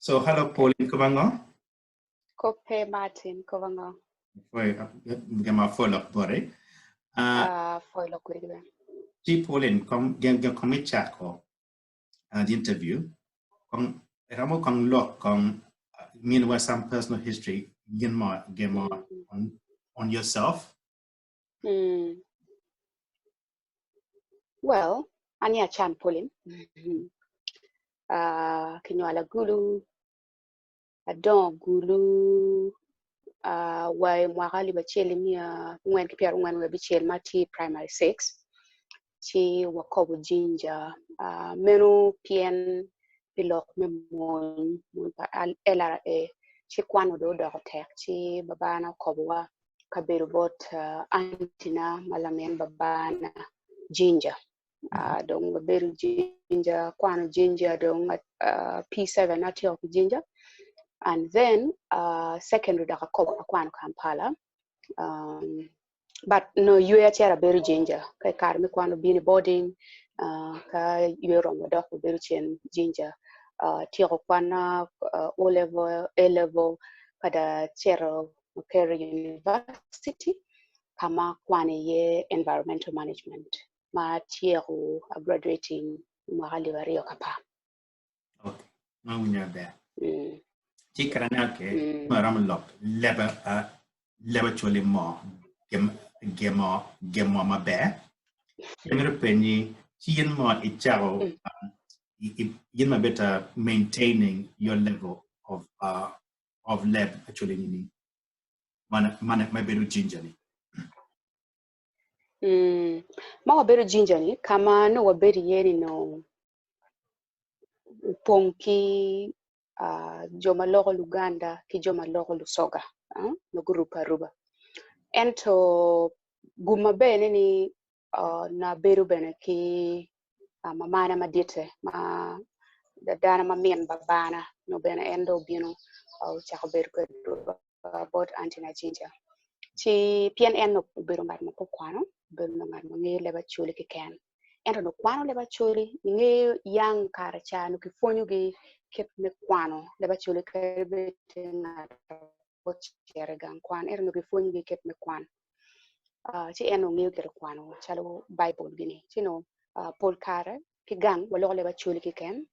So hello Pauline Kobango. Kope Martin Kobango. Foi gama folok bore. Foi lok kwedi ben. Ci Pauline kom gen gen kom ichako the interview kong ramo kong lok kong min wa some personal history gin mo gin mo on yourself. Well, ani achan Pauline. Kinywala Gulu, adongo Gulu wa i mwaka 1946 ma atye i primary 6 ci wakobo Jinja. Meno pien pi lok me mony, mony pa LRA ci kwan dong odoko tek ci babana okobowa ka bedo bot antina ma lamin babana Jinja. Dong wabedo Jinja, akwano Jinja dong P7 atyeko ki Jinja and then secondary dok akobo akwano Kampala. But no ywe acito abedo Jinja ka i kare me kwan obino i boarding ka ywe oromo dok wabedo cen Jinja. Atyeko kwanna O level, A level ka dong acito Makerere University ka ma akwano iye environmental management ma atyeko a graduating i mwaka 2010. Okay, ma winyo maber. Ci kara ne okay, ma romo lok leba leba choli mo gemo gemo maber. Amito penyi ci in mo icako in ma better maintaining your level of of leb actually nini mana mana ma bedo jinja ni. Ma wabedo jinja ni kama no wabedo iye ni no opong ki jo ma loko Luganda ki jo ma loko Lusoga ma gurupe aruba. Ento gum maber ne ni nabedo bene ki mamana maditte ma dana ma min babana no bene en dong obino ocako bedo kwedwa bot anti na Jinja. Ci pien en obedo ngat ma pe okwano, obedo ngat ma ngeyo leb Acholi keken. Ento nongo kwano leb Acholi ingeyo yang kare ca nongo kipwonyogi kit me kwano leb Acholi kadi bed tye ngat ocito i gang kwan ento nongo kipwonyogi kit me kwan. Ci en onongo ngeyo gire kwano calo Baibul gini. Ci nongo pol kare ki gang waloko leb Acholi keken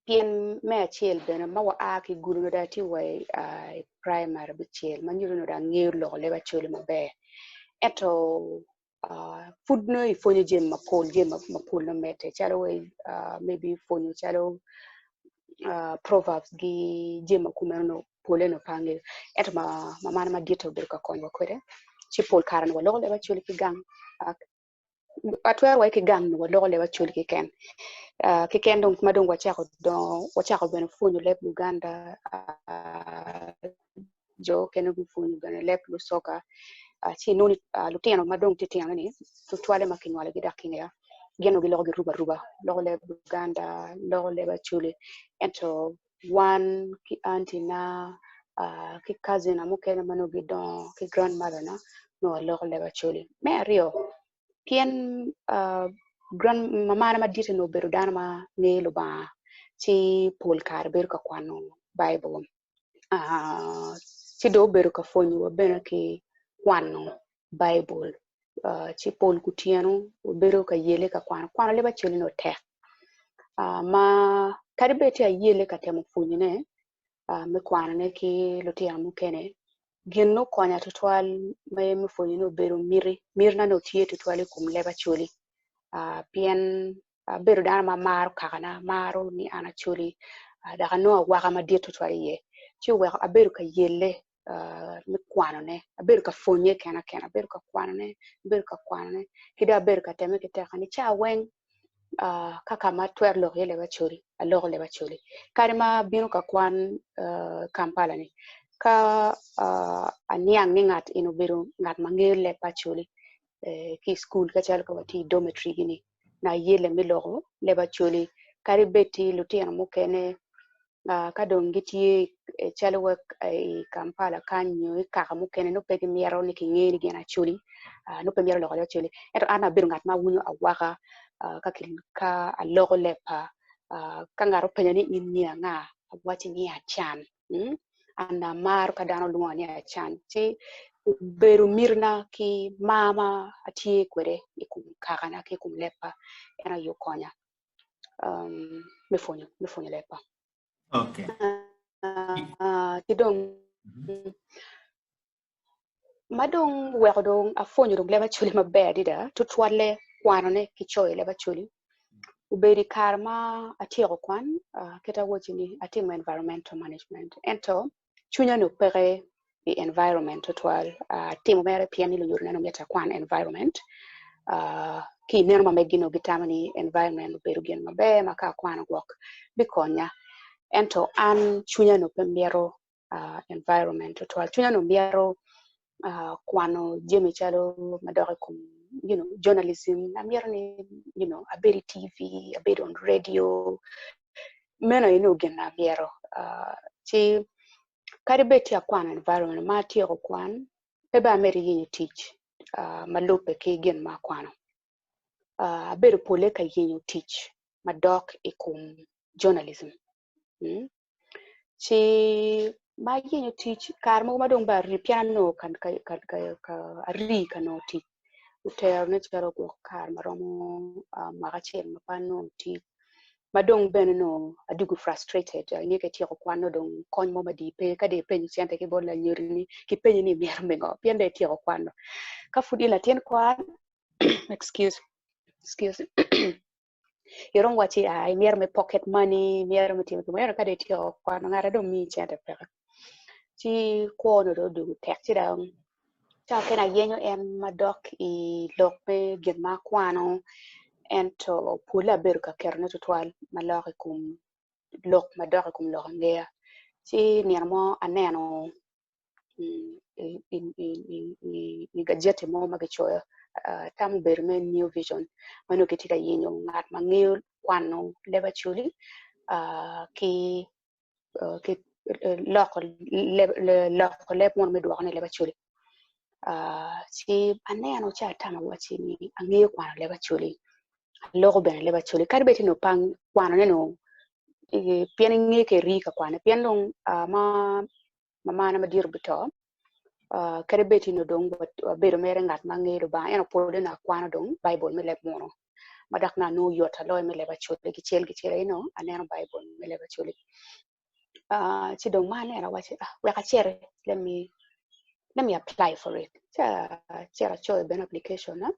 pien me acel bene ma wa a ki Gulu nongo dong atye wa i primary abicel ma nyuto ni nongo dong angeyo loko leb Acholi maber. Ento pud nongo ipwonyo jami mapol, jami mapol nongo medde calo maybe pwonyo calo proverbs gi jami ma kumeno nongo pole nongo pe angeyo. Ento mamana madit obedo ka konyowa kwede ci pol kare nongo waloko leb Acholi ki gang atwero wa ki gang nongo waloko leb Acholi keken. Keken dong ma dong wacako dongo wacako bene pwonyo leb Luganda jo okene gupwonyo bene leb Lusoga ci inongo ni lutino ma dong titino ni tutwalle ma kinywalogi dok kingeya gin nongo giloko girubo aruba loko leb Luganda loko leb Acholi ento wan ki anti na ki cousin na mukene ma nongo gidongo ki grandmother na nongo waloko leb Acholi. Me aryo pien mamana madit onongo obedo dano ma ngeyo Lubanga ci pol kare bedo ka kwano Baibul ci dong obedo ka pwonyowa bene ki kwano Baibul ci pol kutyeno wabedo ka yele ka kwano kwano leb Acholi onongo tek ma kadi bed tye ayele ka temo pwonyone me kwanone ki lutino mukene gin okonya tutwal me pwonyone obedo miti mitina onongo tye tutwal i kom leb Acholi pien abedo dano ma maro kakana maro ni an Acholi dok anongo awaka madit tutwal iye ci oweko abedo ka yelle me kwanone abedo ka pwonye kena kena abedo ka kwanone abedo ka kwanone ki dong abedo ka temme ki teka ni ca weng ka ka ma atwero lok iye leb Acholi aloko leb Acholi kadi ma abino ka kwan Kampala ni ka aniang ni ngat eni obedo ngat ma ngeyo leb pa Acholi ki i cukul kacalo ka watye i dormitory gini nayelle me loko leb Acholi kadi bed ti lutino mukene ka dong gitye calo wa i Kampala kany nyo i kaka mukene nongo pe gimito ni kinge ni gin Acholi nongo pe mito loko leb Acholi ento an abedo ngat ma awinyo awaka ka aloko leb pa ka ngat openya ni in nyi anga. Awaci ni Acan. An amaro ka dano lwonga ni Acan. Ci obedo mitina ki mar ma atye kwede i kom kakana ki i kom lebba en aye okonya me pwonyo me pwonyo lebba. Okay. Ki dong ma dong oweko dong apwonyo dong leb Acholi maber adada tutwalle kwanone ki coyo leb Acholi obedo i kare ma atyeko kwan kit awaci ni atimo environmental management ento cwinya onongo peke i environment tutwal atimo mere pien ni lunyodona onongo mito akwan environment ki i neno ma megi onongo gitamo ni environment obedo gin maber ma ka akwano gwok bikonya ento an cwinya onongo pe mito environment tutwal cwinya onongo mito kwano jami calo madok i kom you know journalism amito ni you know abed i TV abed on radio meno aye nongo gin ma amito ci kadi bed tye akwano environment ma atyeko kwan pe bene amedde yenyo tic ma lubbe ki gin ma akwano abedo pole ka yenyo tic madok i kom journalism. Ci ma ayenyo tic kare mogo ma dong bene ari pien anongo ari ka nongo tic otero nen calo gwok kare ma romo mwaka acel ma pe anongo tic ma dong bene nongo adwogo frustrated inge ka ityeko kwan nongo dong kony mo madit pe ka dong ipenyo cente ki bot lanyodini kipenyi ni imito mingo pien dong ityeko kwano ka pud in latin kwan excuse excuse iromo wacci aa imito me pocket money imito me timo gin mo ento ka dong ityeko kwano ngat dong miyi cente peke ci kwo onongo dong odwogo tek ci dong ca okene ayenyo en madok i lok me gin ma akwano ento pole abedo ka ketone tutwal ma lok i kom lok madok i kom lok angeya ci nino mo aneno i gajeti mo ma kicoyo tam obedo me New Vision ma nongo kitye ka yenyo ngat ma ngeyo kwano leb Acholi ki loko leb munu me dwokone i leb Acholi ci aneno ci atamo awaci ni angeyo kwano leb Acholi aloko bene leb Acholi kadi bed ni onongo pe kwanone onongo pien inge ka iri ka kwane pien dong ma mamana madit obito kadi bed ni dong wabedo mere ngat ma ngeyo Lubanga ento pwod onongo akwano dong Baibul me leb munu ma dok nongo anongo yot aloyo me leb Acholi kicel kicel aye nongo aneno Baibul me leb Acholi ci dong ma aneno awaco ni wek aciti let me let me apply for it ci acito acoyo bene application na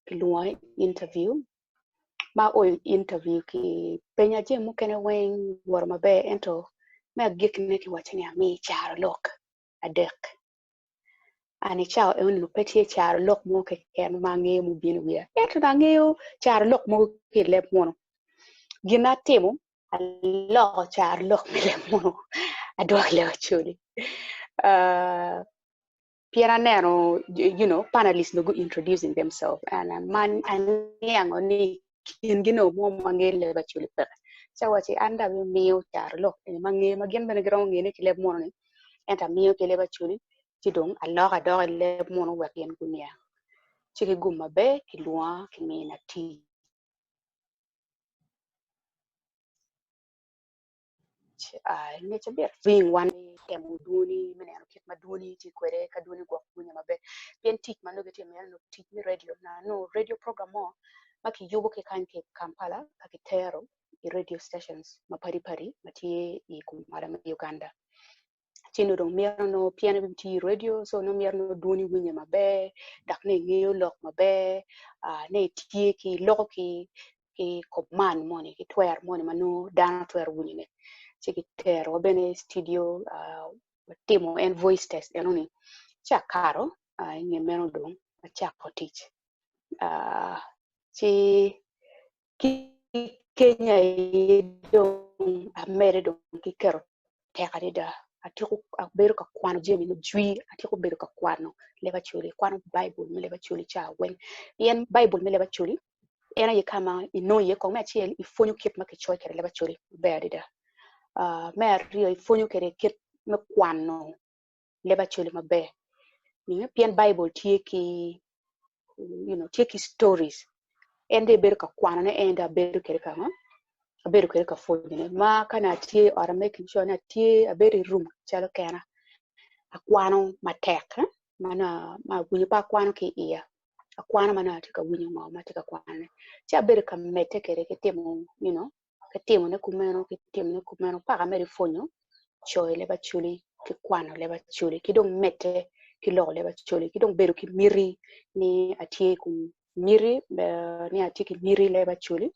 kilwonga i interview ma aoyo i interview ki penya jami mukene weng owoto maber ento me agikkine kiwacca ni ami carolok adek and i cawa enoni pe tye carolok mo keken ma angeyo ma obino i wiya ento dong angeyo carolok mogo ki i leb munu gin ma atimo aloko carolok me leb munu adwoko i leb Acholi pien aneno you know panelists nongo gu introducing themselves and man aniango ni kingi nongo mo ma ngeyo leb Acholi peke ci awaci an dong abimiyo carolok eni ma angeyo ma gin bene giromo ngene ki leb munu ni ento amiyo ki leb Acholi ci dong aloko adoka i leb munu wek gin guniang ci ki gum maber kilwonga kimina tic. Ngec abit ring wan temo dwoni me neno kit ma dwoni tye kwede ka dwoni gwok winyo maber pien tic ma nongo gitye ka mito tic me radio nongo radio program mo ma kiyubo ki kany ki i Kampala ka kitero i radio stations mapadi padi ma tye i kumalo me Uganda. Ci nongo dong mito nongo pien itiyo i radio so nongo mito nongo dwoni winye maber dok nongo ingeyo lok maber nongo itye ki iloko ki command moni ki twero moni ma nongo dano twero winyone ci kiterowa bene i studio watimo en voice test enoni ci akato i nge meno dong acako tic ci ki kenya aye dong amedde dong ki keto tek adada atyeko abedo ka kwano jami nongo jwi atyeko bedo ka kwano leb acholi akwano baibul me leb acholi ca weng pien baibul me leb acholi en aye ka ma inongo iye kong me acel ipwonyo kit ma kicoyo kwede leb acholi maber adada me aryo ipwonyo kwede kit me kwano leb Acholi maber pien Baibul tye ki you know tye ki stories en dong ibedo ka kwanone en dong abedo kwede ka ngo? Abedo kwede ka pwonyone ma ka nongo atye i ot a making sure ni atye abedo i room calo kena akwano matek ma nongo ma awinyo pe akwano ki iiya akwano ma nongo atye ka winyo ngo ma atye ka kwanone ci abedo ka medde kwede ki timo you know ki timone kumeno ki timone kumeno paka mere pwonyo coyo leb Acholi ki kwano leb Acholi ki dong medde ki loko leb Acholi ki dong bedo ki miti ni atye i kom miti ni atye ki miti leb Acholi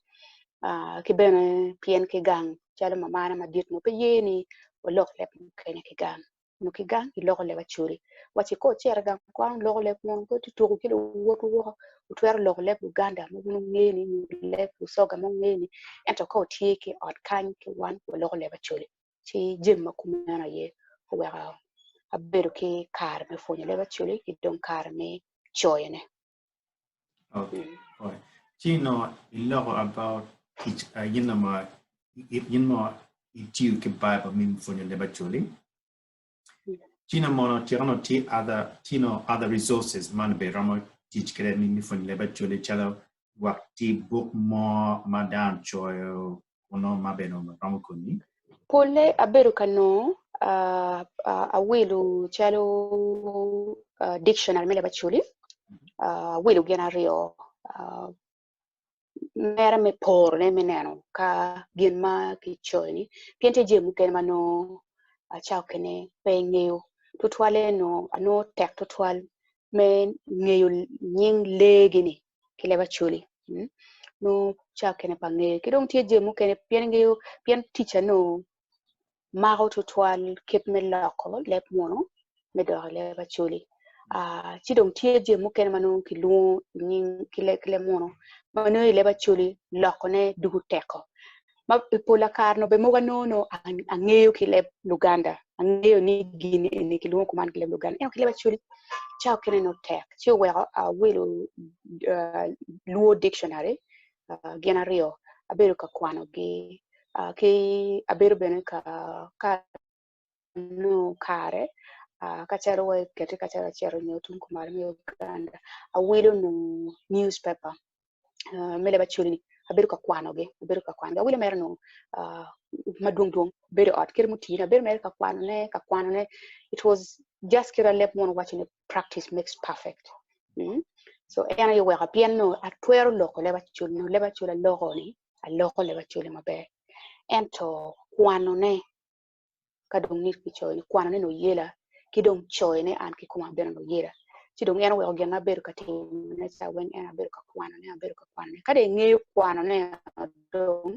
ki bene pien ki gang calo mamana madit nongo pe ye ni walok leb mukene ki gang nyo ki gang iloko leb Acholi waci ka wucito i gang kwan wuloko leb munu pe wuti tuko ki luwotwu woko wutwero loko leb Uganda ma wun wungeyo ni nyo leb Busoga ma wungeyo ni ento ka wutye ki i ot kany ki wan waloko leb Acholi ci jami ma kumeno aye oweko abedo ki kare me pwonyo leb Acholi ki dong kare me coyone. Okay. Alright. Ci no iloko about tic uh, yin ma yin mo itiyo ki Bible me pwonyo leb Acholi. Ci no mono tika no tye other tye no other resources ma be romo tic kwede me pwonyo leb Acholi calo gwok tye buk mo ma dano coyo kuno ma bene romo konyi. Polle abedo ka nongo uh, uh, awilo calo uh, dictionary me leb Acholi uh, awilo gin aryo uh, mere me porone me neno ka gin ma kicoyo-ni pien tye jami mukene ma nongo ca okene pe ingeyo tutwalle nongo anongo tek tutwal me ngeyo nying lee gini ki leb Acholi nongo ca okene pe angeyo ki dong tye jami mukene pien ingeyo pien ticca nongo mako tutwal kit me loko leb munu me dok i leb Acholi ci dong tye jami mukene ma nongo kilwongo nying ki leb munu ma nongo i leb Acholi lokone dugo teko ma pol kare nongo bene mogo anongo nongo angeyo ki leb Luganda angeyo ni gin eni kilwongo kuman ki leb Luganda ento ki leb Acholi ca okene nongo tek ci oweko awilo Luo dictionary gin aryo abedo ka kwanogi ki abedo bene ka anongo kare ka calo wa keti ka calo acito nyo tung kumalo me Uganda awilo nongo news paper me leb Acholi ni abedo ka kwanogi abedo ka kwanogi awilo mere nongo madwong dwong bedo i ot kit mutine abedo mere ka kwanone ka kwanone it was just kit ma leb munu waco ni practice makes perfect so en aye oweko pien nongo atwero loko leb Acholi nongo leb Acholi aloko ni aloko leb Acholi maber ento kwanone ka dong ni kicoyo ni kwanone nongo yela ki dong coyone an kikoma bene onongo yela ci dong en oweko gin ma abedo ka timone ca weng en abedo ka kwanone abedo ka kwanone ka dong ingeyo kwanone dong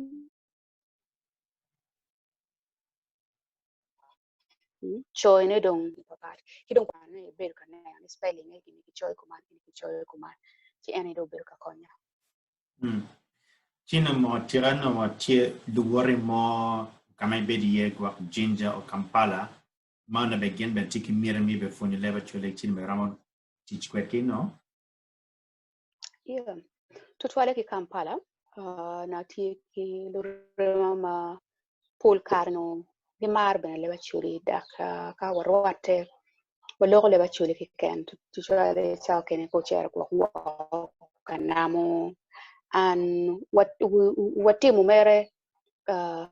coyone dong pat ki dong kwanone ibedo ka neno ni spelling ne gini kicoyo kuman gini kicoyo kuman ci en aye dong obedo ka konya. Ci nongo tika nongo tye luwoti mo ka ma ibedo iye gwok Jinja or Kampala ma onongo bene gin bene tye ki miti me bene pwonyo leb Acholi ci nongo iromo tic kwedgi no? Yeah. Tutwalle ki Kampala uh, na tye ki lurema ma pol kare nongo gimaro bene leb Acholi dok uh, ka warwatte waloko leb Acholi keken tutwalle ca okene ka ocito gwok woko ka namo and watimo mere uh,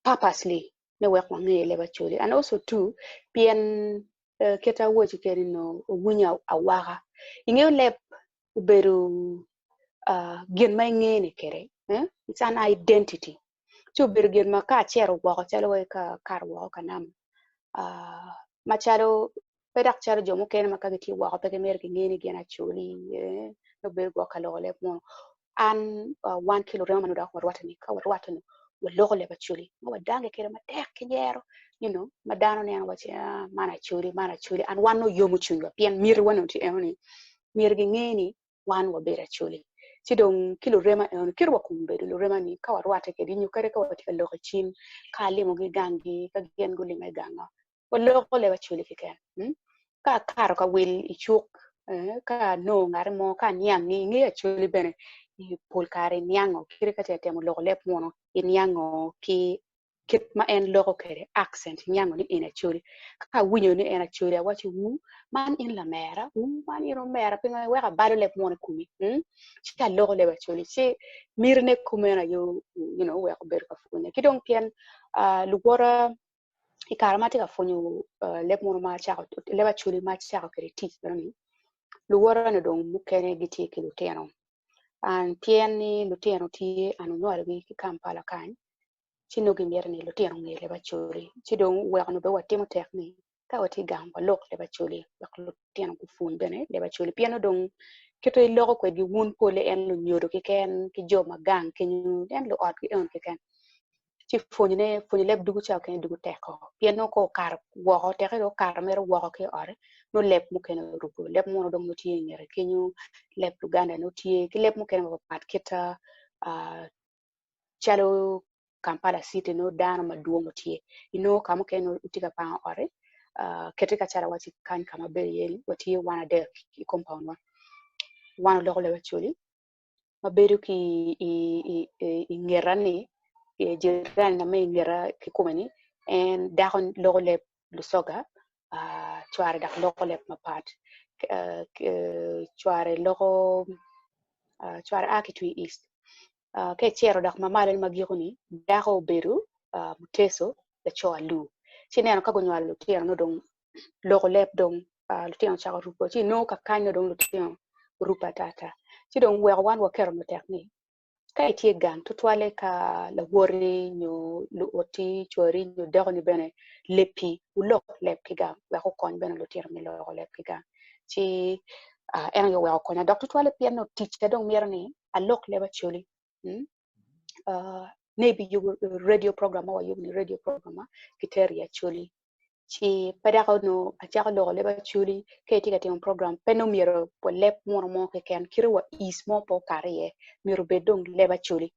purposely me wek wange leb Acholi and also too pien uh, kit awaco kede nongo owinyo awaka ingeyo leb obedo uh, gin ma ingene kede eh? It's an identity ci obedo gin ma ka acito woko calo wai ka akato woko ka namo uh, macalo pe dok calo jo mukene ma ka gitye woko pe gimito ginge ni gin Acholi eh? Nongo bedo gwok ka loko leb munu an uh, wan ki lurema ma nongo dok warwatte ni ka warwatte ni waloko leb Acholi ma wadange kede matek ki nyero you know ma dano neno waci ah, man Acholi man Acholi and wan nongo yomo cwinywa pien mitiwa nongo tye eno ni myero ginge ni wan wabedo Acholi ci dong ki lurema eno kit wa kom bedo lurema ni ka warwatte kedi nyo kadi ka watye ka loko i cim ka alimogi i ganggi ka gin gulima i ganga waloko leb Acholi keken hmm? Ka akato ka wil i cuk eh, ka anongo ngati mo ka aniang ni ingeyo Acholi bene i pol kare iniango kite ka tye ka temo loko leb munu iniango ki Kit ma en loko kwede, accent, niango ni en Acholi. Ka awinyo ni en Acholi, awaco wu, man in lamera, wu, man in omera, pingo iweko abalo leb munu i komi? Mm? Ci aloko leb Acholi. Ci mitine kumeno aye you know, oweko obedo ka pwonye. Ki dong pien uh, luwota i kare ma atye ka pwonyo uh, leb munu ma acako, leb Acholi ma acako kwede tic meno ni, luwota-ni dong mukene gitye ki lutino. And pien ni lutino tye, an onywalogi ki Kampala kany, ci nongo gimito ni lutino onge leb Acholi. Ci dong oweko nongo bene watimo tek ni ka watye gang walok leb Acholi wek lutino gupwony bene leb Acholi. Pien nongo dong kite iloko kwedgi wun pole en lunyodo keken ki jo ma gang kenyo en luotgi eno keken. Ci pwonyone pwonyo leb dugu ca okene dugu teko pien nongo ka okato woko teke dong okato mere woko ki i ote nongo leb mukene oruko leb munu dong nongo tye ingete kenyo leb Luganda nongo tye ki leb mukene mapapat kita calo Kampala city nongo dano madwong tye inongo ka mukene nongo itye ka pango ot-ti keti ka calo awaci kany ka ma abedo iye ni watye wan adek i kompaun wa wan oloko leb Acholi ma bedo ki i ngeta ni jirani na ma ingeta kikome ni en dako loko leb Lusoga cware dok loko leb mapat cware loko cware a ki Twi East ka icito dok ma malo ma giko ni dako obedo Muteso laco Alur ci ineno ka gunywalo lutino nongo dong loko leb dong lutino ocako ruko ci inongo ka kany nongo dong lutino orupe ata ata ci dong oweko wan waketo matek ni Ka itye gang, tutwalle ka lawoti nyo luoti, cwari nyo dakoni bene lepi, wulok leb ki gang wek okony bene lutino me loko leb ki gang. Ci en aye oweko okonya dok tutwalle pien nongo ticca dong mito ni alok leb Acholi. Ne ibiyubo radio program ma wayubo ni radio program ma kitero i Acholi. Ci pe dok onongo acako loko leb Acholi ka itye ka timo program pe nongo myero wa leb munu mo keken kite wa is mo pe okato iye myero obed dong leb Acholi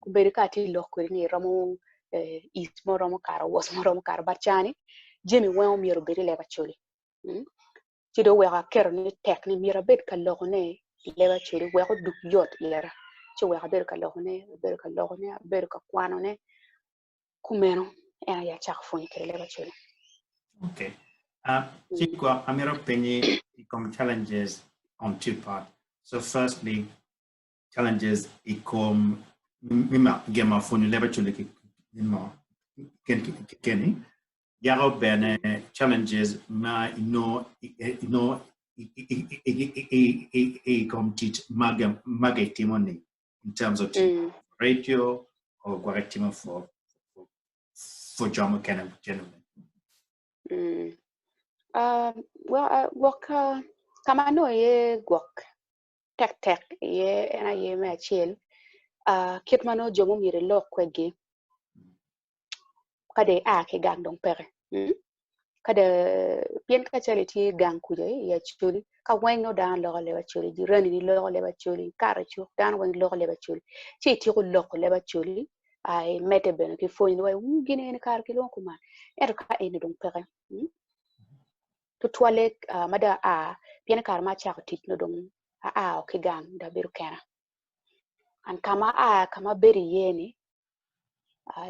obedo ka atye lok kwedi ni romo is mo romo kato was mo romo kato but cani jami weng myero obed i leb Acholi ci dong oweko aketo ni tek ni myero abed ka lokone i leb Acholi wek odug yot ira ci oweko abedo ka lokone abedo ka lokone abedo ka kwanone Kumeno, en aye acako pwonyo kwede leb Acholi. Okay. Ci gwok amito penyi i kom challenges on two part. So firstly, challenges i kom mi gin ma pwonyo leb Acholi ki mo keni. Yako bene challenges ma inongo inongo i kom tic ma gitimo ni in terms of mm. radio or gwok itimo for for jo mukene generally? Mm. Well, gwok ka ma nongo iye gwok tektek iye en aye me acel kit ma nongo jo mumyero ilok kwedgi ka dong ia ki gang dong peke ka dong pien ka calo itye gang kuca i Acholi ka weng nongo dano loko leb Acholi jirani ni loko leb Acholi ikato i cuk dano weng loko leb Acholi ci ityeko loko leb Acholi imedde bene ki pwony ni wai wu gin eni kare kilwongo kuman ento ka eni dong peke tutwalle ma dong aa pien i kare ma acako tic nongo dong aa ki gang dong abedo kena and ka ma aa ka ma abedo iye ni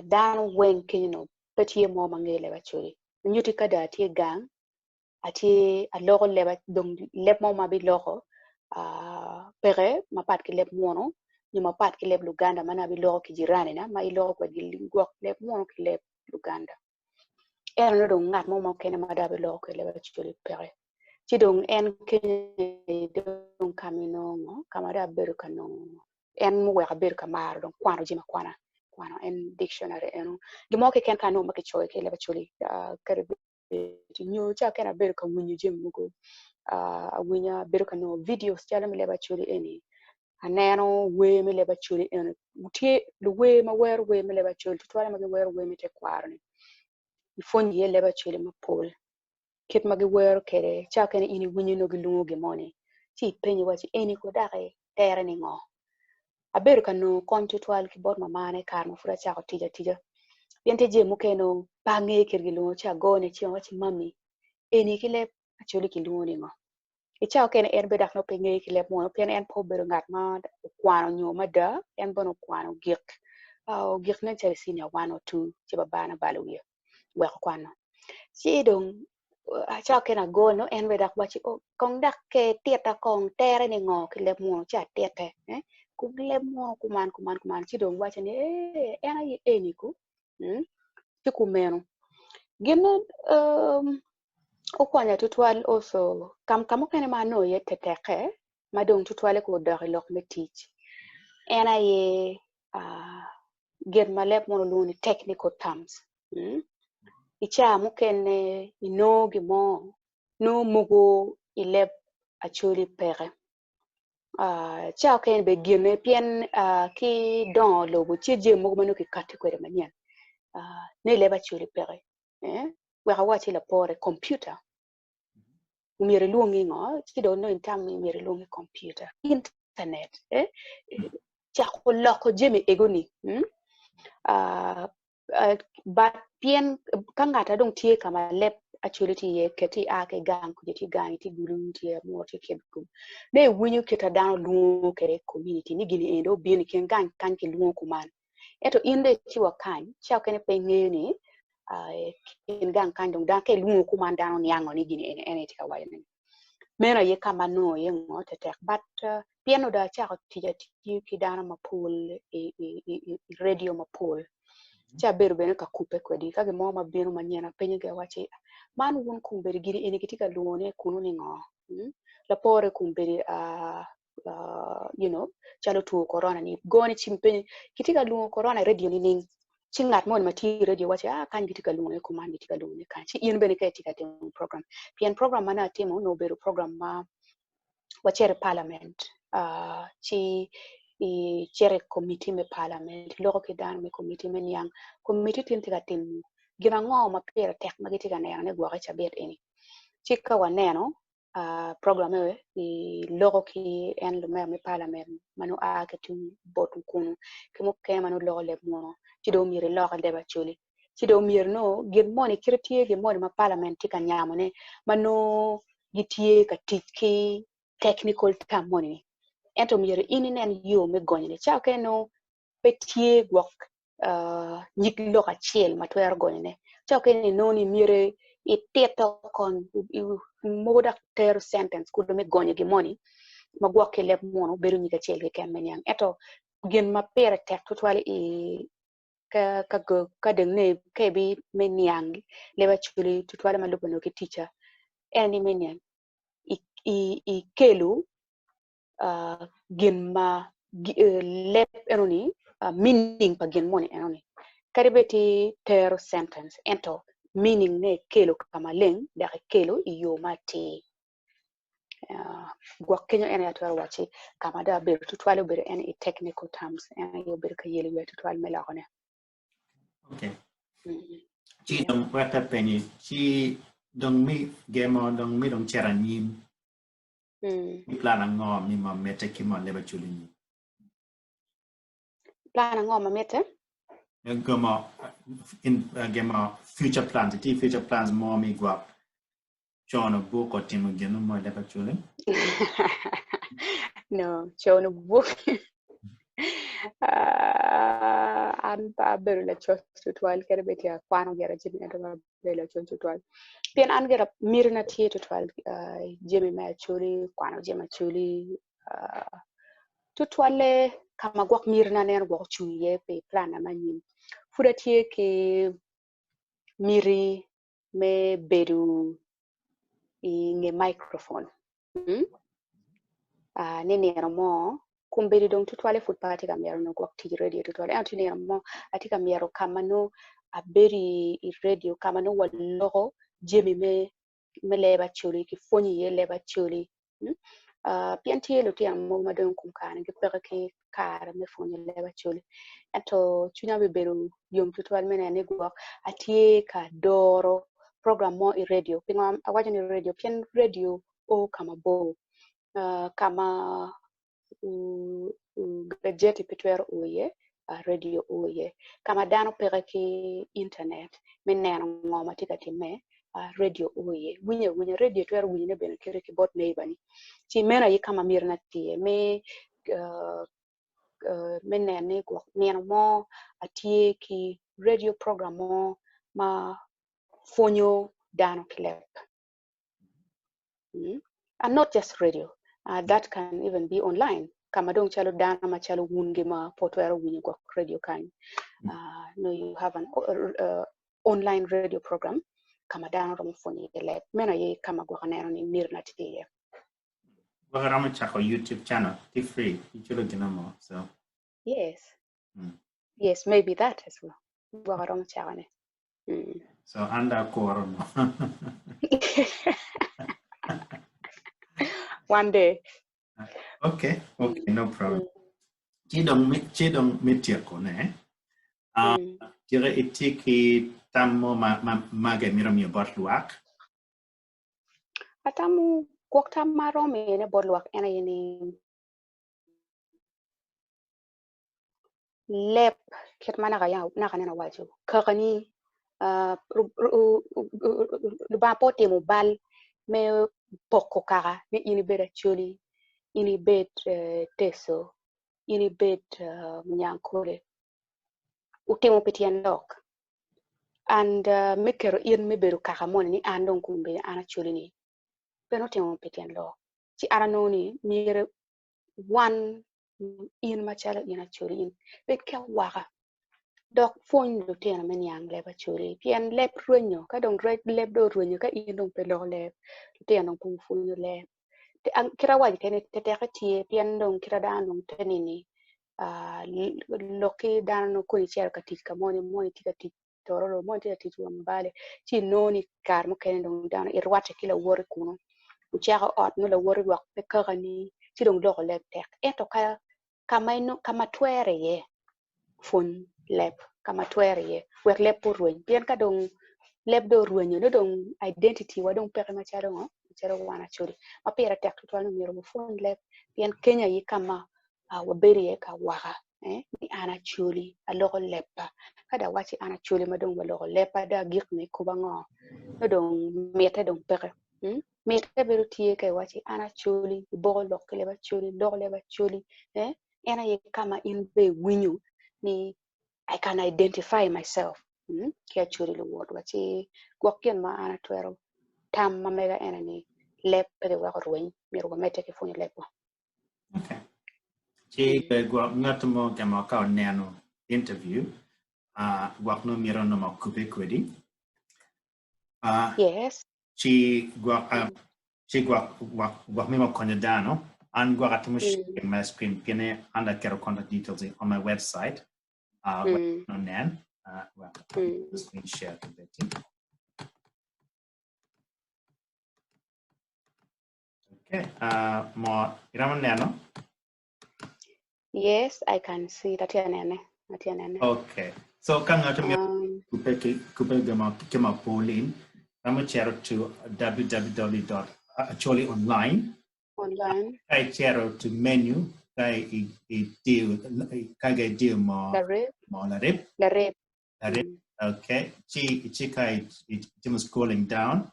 dano weng kenyo nongo pe tye mo ma ngeyo leb Acholi nyutti ka dong atye gang atye aloko leb dong leb mo ma abiloko peke mapat ki leb munu nyo mapat ki leb Luganda ma nongo abiloko ki jiranina ma iloko kwedgi gwok leb munu ki leb Luganda ento nongo dong ngat mo mukene ma dong abiloko kwede leb Acholi peke ci dong en kenyo dong ka ma inongo ka ma dong abedo ka nongo en muweko abedo ka maro dong kwano jami akwana kwano en dictionary eno gin mo keken ka anongo ma kicoyo ki i leb Acholi kadi bed nyo ca kene abedo ka winyo jami mogo awinya abedo ka nongo videos calo me leb Acholi eni aneno wer me leb Acholi eni tye luwer ma wero wer me leb Acholi tutwale ma giwero wer me tekwaro ni ipwonyo iye leb Acholi mapol kit ma giwero kwede ca kene in iwinyo nongo gilwongo gin moni ci ipenyo iwaci eni ko doki tere ni ngo? Abedo ka nongo kony tutwal ki bot mamana i kare ma pud acako tic atica pien tye jami mukene nongo pe angeyo kit gilwongo ci agone cim awaci mami eni ki leb Acholi kilwongo ni ngo? I cawa mukene en bene dok nongo pe ngeyo ki leb munu pien en pe obedo ngat ma okwano nyo mada en bene okwano gik. Ogik nen calo i senior one or two ci babana obalo wiye oweko kwano. Ci dong ca okene ago nongo en bene dok wacci kong dok ititta kong tere ni ngo ki leb munu ci atitte kub leb munu kuman kuman kuman ci dong wacca ni ee en aye eni ku ci kumeno gin ma okonya tutwal also ka mukene ma anongo iye tetekke ma dong tutwalle kong odok i lok me tic en aye gin ma leb munu lwongo ni technical terms i caa mukene inongo gin mo nongo mogo i leb Acholi peke caa mukene bene gine pien ki dongo lobo tye jami mogo ma nongo kikati kwede manyen nongo i leb Acholi peke wek awac ci lapore kompiuta myero ilwong ni ngo ci dong nongo itamo ni myero ilwong ni kompiuta internet cako loko jami ego ni but pien ka ngat dong tye ka ma leb Acholi tye iye keti ia ki gang kuca tye gang tye Gulu tye Amuru tye Kitgum nongo iwinyo kit ma dano lwongo kwede community ni gini eni dong obino i kin gang kany kilwongo kuman ento in dong itye wa kany ca mukene pe ingeyo ni kin gang kany dong ka ilwongo kuman dano niango ni gini eni en aye tye ka waco ni meno aye ka ma anongo iye ngo tetek but pien onongo dong acako tic atiyo ki dano mapol i radio mapol ci abedo bene ka kubbe kwedgi ka gin mo ma bino manyen apenyogi awacci man wun kombeddi gini eni kitye ka lwongone kunu ni ngo lapore kombeddi you know calo two korona ni gone cim penyo kitye ka lwongo korona i radio nining ci ngat moni ma tye i radio waci ah kany gitye ka lwonge kuman gitye ka lwonge kany ci in bene ka itye ka timo program pien program ma nongo atimo onongo obedo program ma wacito i parliament ci icito i committee me parliament iloko ki dano me committee me niang committee tin tye ka timo gin ango ma pire tek ma gitye ka neno ni gwoki i cabit eni ci ka waneno program-me iloko ki en lumego me parliament ma nongo a ki tung botwu kunu ki mukene ma nongo loko leb munu ci dong myero ilok i leb Acholi ci dong myero nongo gin moni kite tye gin moni ma parliament tye ka nyamone ma nongo gitye ka tic ki technical term moni-ni ento myero in inen yo me gonyone ca mukene nongo pe tye gwok nyig lok acel ma twero gonyone. Ca okene inongo ni myero itito kony mogo dok tero sentence kulu me gonyo gin moni ma gwok ki leb munu bedo nyig acel keken me niang. Ento gin ma pire tek tutwal i ka dong ne ka ibi me niang leb Acholi tutwale ma lubbe ki ticca en ni me niang ikelo gin ma leb enoni meaning pa gin moni enoni kadi bed ti tero sentence ento meaning ne ikelo ka maleng dok ikelo i yo ma atir gwok kenyo en aye atwero wacci ka ma dong abedo tutwal obedo en i technical terms en aye obedo ka yelo wiya tutwal me lokone. Okay. Ci dong wek apenyi ci dong mi gemo dong mi dong cito anyim Mi plan ango mi ma mitte ki ma leb Acholi ni? Plan ango ma mitte? Gemo in gemo future plans, itye future plans mo mi gwok cono buk otimo gin mo i leb Acholi? No, cono buk. An pe abedo lacoc tutwal kadi bed tye akwano gira jami ento bedo lacoc tutwal pien an gira mitina tye tutwal jami me acholi kwano jami acholi tutwalle ka ma gwok mitina neno gwok ocung iye pi plan na me anyim pud atye ki miti me bedo i nge microphone ni nino mo kombeddi dong tutwalle pud pe atye ka mito nongo gwok tic i redio tutwal ento tye nino mo atye ka mito ka ma nongo abedo i redio ka ma nongo waloko jami me leb acholi ki pwonyo iye leb acholi pien tye lutino mogo ma dong kom kare ni gipeke ki kare me pwonyo leb acholi ento cwinya bibedo yom tutwal me neno ni gwok atye ka doro program mo i redio pingo awaco ni redio pien redio o ka mabor ka ma gajeti pe twero o iye, redio o iye, ka ma dano peke ki intanet me neno ngo ma tye ka timme, redio o iye. Winyo awinya, redio twero winyone bene kiti ki bot neighbor ni. Ci meno aye ka ma mitina tye iye me. me neno ni gwok nino mo atye ki radio program mo ma pwonyo dano ki leb. And not just radio, that can even be online ka ma dong calo dano macalo wungi ma pe twero winyo gwok radio kany. No you have an online radio program ka ma dano romo pwonyo iye leb. Meno aye ka ma gwok aneno ni mitina tye iye. Gwok iromo cako YouTube channel, tye free, iculo gino mo. So. Yes. Yes, maybe that as well. Gwok aromo cako ne. So an dong akuro no. One day. Okay, no problem. Ci dong me tyeko ne, tika itye ki tam mo ma mage imito miyo bot lwak? Atamo gwok tam ma aromo miyone bot lwak en aye ni leb kit ma naka nene awaco kakani Lubanga pe otimo bal me poko kaka ni in ibed Acholi, in ibed Teso, in ibed Munyankole otimo pi tyen lok and me keto in me bedo kaka moni ni an dong kombeddi an Acholi ni bene otimo pi tyen lok ci an anongo ni myero wan in macalo in Acholi in bed ki awaka dok pwony lutino me niang leb Acholi pien leb rwenyo ka dong leb dong orwenyo ka in dong pe iloko leb lutino dong pe gupwonyo leb kit awaco kene tetekke tye pien dong kit ma dano dong te nini lok ki dano nongo koni icito ka tic ka moni moni tye ka tic Tororo moni tye ka tic Wambale ci inongo ni kare mukene dong dano irwatte ki lawoti kunu wucako ot nongo lawoti rwak pe kakani ci dong loko leb tek ento ka ma twere iye pwony leb ka ma twere iye wek leb pe orweny pien ka dong leb dong orwenyo nongo dong identity wa dong peke macalo ngo macalo wan Acholi ma pire tek tutwal ni myero wapwony leb pien kenyo aye ka ma wabedo iye ka waka ni an Acholi aloko lebba ka dong awaci an Acholi ma dong waloko lebba dong agik me kubo ango nongo dong mitte dong peke mitte bedo tye ka iwaci an Acholi iboko lok ki leb Acholi iloko leb Acholi en aye ka ma in bene iwinyo ni I can identify myself ki Acholi luwotwa ci gwok gin ma an atwero tam ma mega ene ni leb pe kiweko rweny myero wamedde ki pwonyo lebwa. Okay. Ci gwok ngat mo gemo ka oneno interview gwok nongo mito nongo kubbe kwedi. Yes. Ci gwok ci gwok gwok gwok mito konyo dano an gwok atimo sharing my screen piene an aketo contact details on my website onen wek screen share kibeti. Okay, mo iromo neno? Yes, I can see it. Atye nene. Atye nene. Okay. So ka ngato mito kupe ki kupe gama ki ma Pauline, romo cito to www.acholionline. Online. Ka icito to menu, ka i i deal ka i deal mo Larib. mo larib. Larib. Larib. Okay. Ci ci ka i timo scrolling down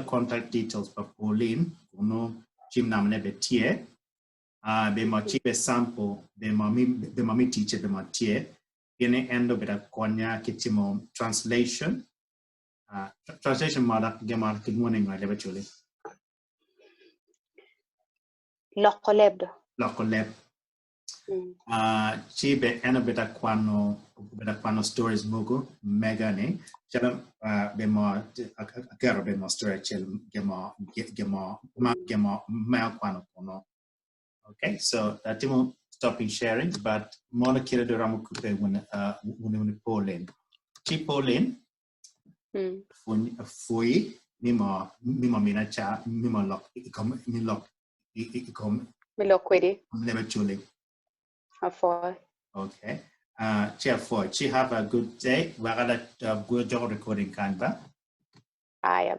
contact details pa Pauline kunu cim namane be tye be mo ci be sample be mo mi be mo mi ticce be mo tye pien ni en dong obedo akonya ki timo translation translation mo dok gin mo kilwongo ni ngo i leb Acholi? Loko leb do. Loko leb. Ci be en obedo akwano obedo akwano stories mogo mega ni calo be mo aketo be mo story acel gemo gemo ma gemo ma akwano kuno okay so atimo stopping sharing but mono kite do romo kube wun wun wun Pauline ci Pauline pwony mi mo mi mo mina ca mi mo lok i kom mi lok i kom Me lok kwedi. Leb Acholi. Apwoyo. Okay. Ci apwoyo. Ci have a good day. Wek ada joko recording kany ba. Aya.